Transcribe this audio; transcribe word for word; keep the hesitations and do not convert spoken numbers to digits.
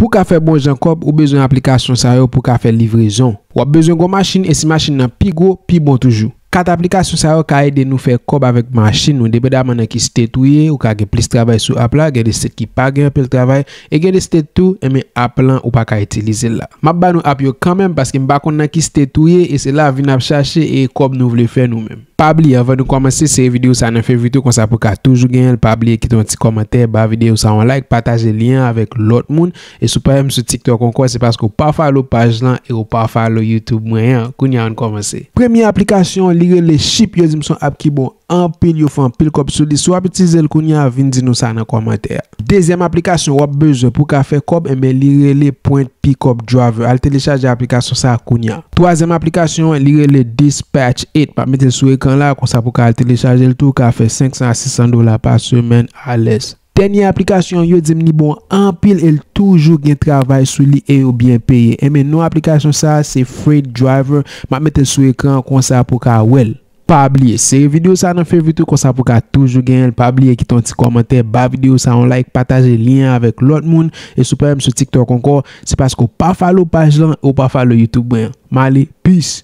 Pou ka fè bon jan kòb, ou bezwen aplikasyon sa yo pou ka fè livrezon. W ap bezwen gwo machin, e si machin nan pi gwo, pi bon toujou. Kat aplikasyon sa yo ka ede nou fè kòb avèk machin nou, depandaman nan ki state ou ye, ou ka gen plis travay sou app la, gen de state ki pa gen anpil travay, e gen de state tou, enben app lan ou pa ka itilize l la. M ap ba nou app yo kanmenm paske m pa konn nan ki state ou ye, e se la vi n ap chache e kòb nou vle fè nou menm. Pa bliye, anvan nou kòmanse, sere videyo sa nan fevrit ou konsa pou ka toujou genyen l. Pa bliye kite yon ti kòmantè, ba videyo sa yon like, pataje lyen an avèk lòt moun. E si w pa menm sou TikTok ankò, se paske w pa follow paj lan e w pa follow YouTube mwen an. Kounye a ann kòmanse. Premye aplikasyon, li rele Ship, yo di m se yon app ki bon anpil, yo fè anpil kòb sou li. Si w ap itilize l kounye a, vin di nou sa nan kòmantè a. Dezyèm aplikasyon w ap bezwen pou ka fè kòb, enben li rele Point Pickup Driver. Al telechaje aplikasyon sa a kounye a. Twazyèm aplikasyon, li rele Dispatch It. M ap mete l sou ekran la, konsa pou ka al telechaje l tou, ka fè senk san a sis san dola pa semèn alèz. Dènye aplikasyon, yo di m li bon anpil e l toujou gen travay sou li e yo byen peye. Enben non aplikasyon sa a se Freight Driver. M ap mete l sou ekran konsa pou ka wè l. Pa bliye, sere videyo sa nan fevrit ou konsa pou ka toujou genyen l. Pa bliye kite yon ti kòmantè, ba videyo sa yon like, pataje lyen an avèk lòt moun. E si w pa menm sou TikTok ankò, se paske w pa follow paj lan e w pa follow YouTube mwen an. M ale, peace!